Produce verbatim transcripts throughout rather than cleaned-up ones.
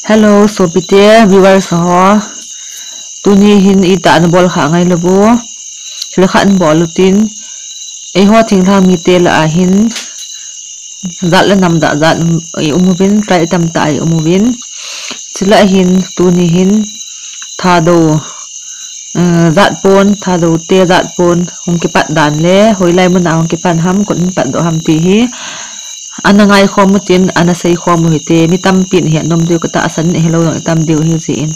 Hello, sopite, viewers ho. Tuni hin itih a nabol kha ngai lou vo. Thil khat nabol utin. Eiho thinglhang mite lah a hin. Jat le nam jat jat i um uvin, tribe tamtah i um uvin. Chule hin, tuni hin. Thadou. Eh, jat pon, Thadou te jat pon, hung kipat dan le, hoilai mun a hung kipat ham, koi in patdoh ham ti hi. Ana ngaikhom utin, ana seikhom u hite, mi tampin ahet nom diu katahsan in, ahelou jong itam diu ahi jeh in.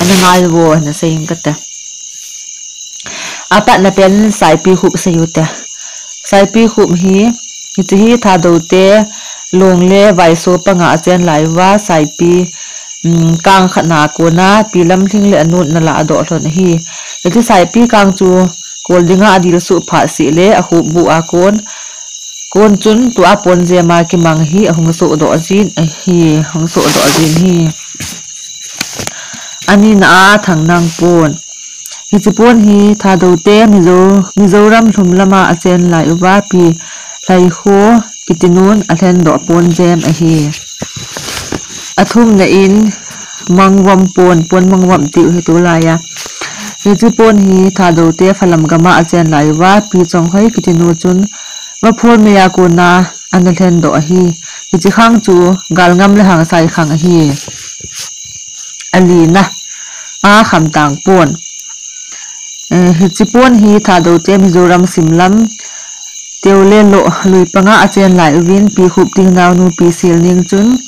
Ana ngai uvo, ana sei inge kate. Apatna pen Saipikhup sei ute. Saipikhup hi, hiche hi Thadou te, Long le Vaiso panga achen lai uva, Saipi, um, kang khat na kona, Pi Lamlhing le anu in ana ladoh lhon ahi. Hiche Saipi kang chu, kol dinga adilsuh phat seh le, akhup buh a kon, kon chun tua pon jem a kimang hi, ahung sohdoh jin ahi, ahung sohdoh jin ahi. Anina a Thangnang pon. Hiche pon hi Thadou te Mizo, Mizoram lhum lama achen lai uva Pi Lhaikho kitinun alhendoh pon jem ahi. Athumna in Mangvom pon, pon Mangvom tiu hi tulai a. Hiche pon hi Thadou te Falam gama achen lai uva Pi Chonghoi kitinu chun Vaphol mei a kona ana lhendoh ahi. Hiche khang chu Galngam le Hangsai khang ahi. Alina a Khamtang pon. Eh, hiche pon hi Thadou te Mizoram simlam, Teo le Loh lui panga achen lai uvin, Pikhup ding naonu Pi Silning chun,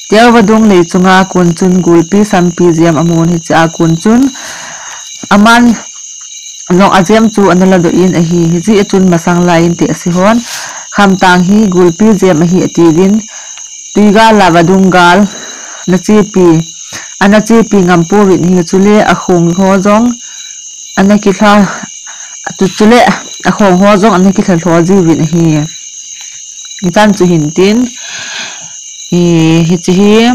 Teo vadung lei chunga kon chun gulpi sampi jem amun hiche a kon chun, aman jong ajem chu ana ladoh in ahi, hijeh a chun masang lai in tehse hon, Khamtang hi gulpi jem ahi atiuvin, Tuigal a vadung gal, nachepi, ana chepi ngam pouvin ahi, chule akhong ho jong, ana kilha, chu, chule akhong ho jong ana kilha lho jiuvin ahi. Hichan chu hin tin, hi, hiche hi,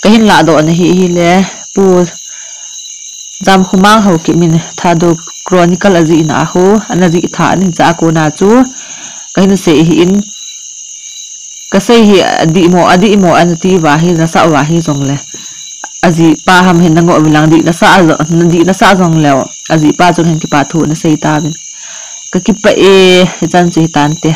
kahin ladoh na hi, hile, Pu Jamkhomang Haokip in Thadou Chronicle ajihna a ho, ana jih tha ahin cha a kona chu, kahin sei ahin, kasei hi adih mo, adih mo ana ti uva hi, nasah uva hi jongle. Ajihpa ham hin nangoh uvin lang, dih nasah jo-, dih nasah jongleu, ajihpa chun hin kipa thu nasei tauvin. Kakipah e, hichan chu hitante.